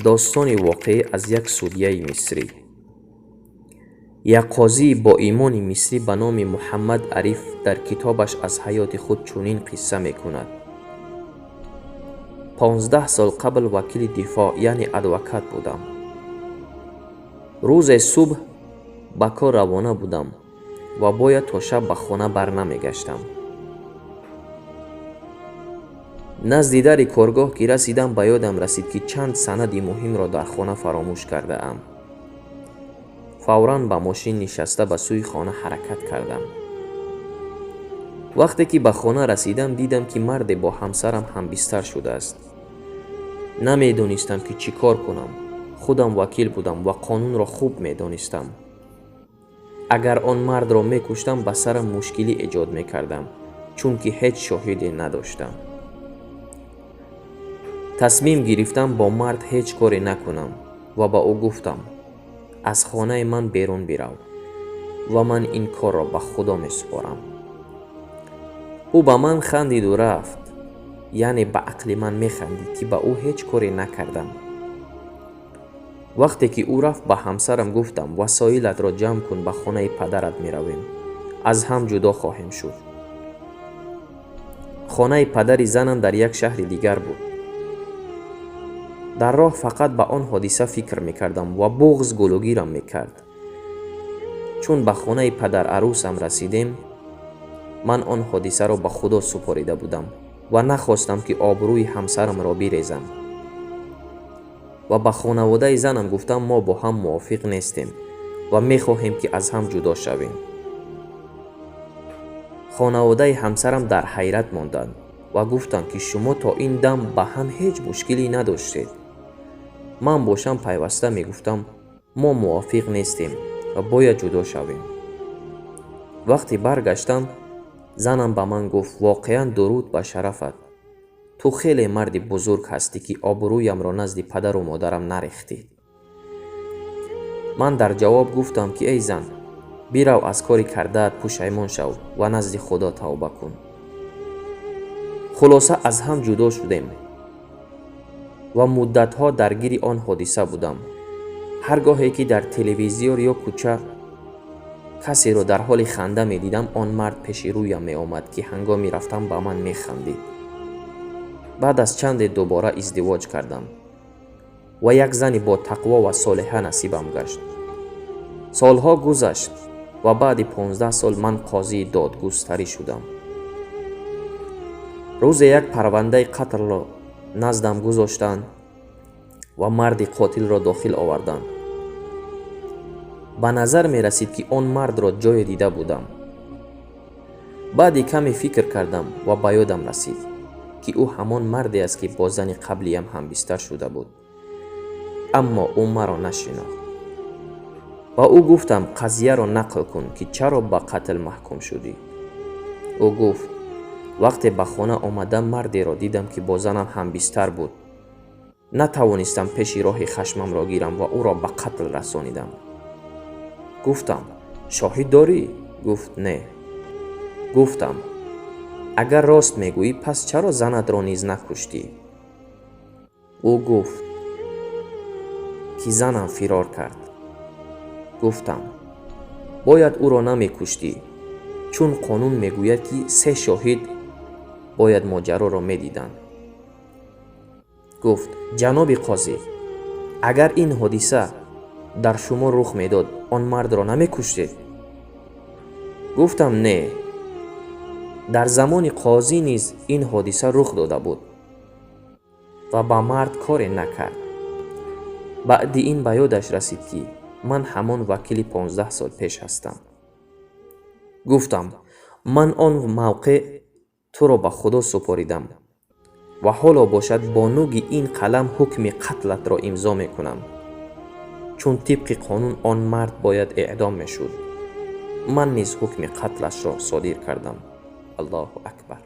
Достони воқеӣ аз як судяи мисрӣ. Як қозии боимони мисрӣ ба номи Муҳаммад Ариф дар китобаш аз ҳаёти худ чунин қисса мекунад: 15 сол қабл вакили дифоъ, яъне адвокат будам. Рӯзе субҳ ба кор равона будам ва бояд то шаб ба хона барнамегаштам. Назди дари коргоҳ ки расидам, ба ёдам расид, ки чанд санади муҳимро дар хона фаромӯш кардаам. Фавран ба мошин нишаста, ба сӯи хона ҳаракат кардам. Вақте ки ба хона расидам, дидам, ки марде бо ҳамсарам ҳамбистар шудааст. Намедонистам, ки чӣ кор кунам. Худам вакил будам ва қонунро хуб медонистам. Агар он мардро мекуштам, ба сарам мушкилӣ эҷод мекардам, чунки ҳеҷ шоҳиде надоштам. Тасмим гирифтам бо мард ҳеҷ коре накунам ва ба ӯ гуфтам: «Аз хонаи ман берун бирав ва ман ин корро ба Худо месупорам». Ӯ ба ман хандиду рафт, яъне ба ақли ман механдид, ки ба ӯ ҳеҷ коре накардам. Вақте ки ӯ рафт, ба ҳамсарам гуфтам: «Васоилатро ҷамъ кун, ба хонаи падарат меравем, аз ҳам ҷудо хоҳем шуд». Хонаи падари занам дар як шаҳри дигар буд. Дар роҳ фақат ба он ҳодиса фикр мекардам ва буғз гулӯгирам мекард. Чун ба хонаи падарарӯсам расидем, ман он ҳодисаро ба Худо супорида будам ва нахостам, ки обрӯи ҳамсарамро бирезам, ва ба хонаводаи занам гуфтам: «Мо бо ҳам мувофиқ нестем ва мехоҳем, ки аз ҳам ҷудо шавем». Хонаводаи ҳамсарам дар ҳайрат монданд ва гуфтанд, ки шумо то ин дам ба ҳам ҳеҷ мушкилӣ надоштед. Ман бошам пайваста мегуфтам: «Мо мувофиқ нестем ва бояд ҷудо шавем». Вақте баргаштам, занам ба ман гуфт: «Воқеан, дуруд ба шарафат, ту хеле марди бузург ҳастӣ, ки обрӯямро назди падару модарам нарехтӣ». Ман дар ҷавоб гуфтам, ки эй зан, бирав, аз кори кардаат пушаймон шав ва назди Худо тавба кун. Хулоса, аз ҳам ҷудо шудем ва муддатҳо даргири он ҳодиса будам. Ҳар гоҳе ки дар телевизор ё кӯча касеро дар ҳоли ханда медидам, он мард пеши рӯям меомад, ки ҳангоми рафтан ба ман механдид. Баъд аз чанде дубора издивоҷ кардам ва як зани ботақво ва солиҳа насибам гашт. Солҳо гузашт ва баъди 15 сол ман қозии додгустарӣ шудам. Рӯзе як парвандаи қатлро наздам гузоштанд ва марди қотилро дохил оварданд. Ба назар мерасид, ки он мардро ҷое дида будам. Баъди каме фикр кардам ва ба ёдам расид, ки ӯ ҳамон марде аст, ки бо зани қаблиям ҳамбистар шуда буд, аммо ӯ маро нашинохт. Ба ӯ гуфтам: «Қазияро нақл кун, ки чаро ба қатл маҳкум шудӣ?» Ӯ гуфт: «Вақте ба хона омада, мардеро дидам, ки бо занам ҳамбистар буд. Натавонистам пеши роҳи хашмамро гирам ва ӯро ба қатл расонидам». Гуфтам: «Шоҳид дорӣ?» Гуфт: «Не». Гуфтам: «Агар рост мегӯӣ, пас чаро занатро низ накуштӣ?» Ӯ гуфт, ки занам фирор кард. Гуфтам: «Бояд ӯро намекуштӣ, чун қонун мегӯяд, ки се шоҳид бояд моҷароро медиданд». Гуфт: «Ҷаноби қозӣ, агар ин ҳодиса дар шумо рух медод, он мардро намекуштед?» Гуфтам: «Не, дар замони қозӣ низ ин ҳодиса рух дода буд ва ба мард коре накард». Баъди ин ба ёдаш расид, ки ман ҳамон вакили 15 сол пеш ҳастам. Гуфтам: «Ман он мавқеъ туро ба Худо супоридам ва ҳоло бошад бо нуги ин қалам ҳукми қатлатро имзо мекунам, чун тибқи қонун он мард бояд эъдом мешуд. Ман низ ҳукми қатлашро содир кардам». Аллоҳу акбар.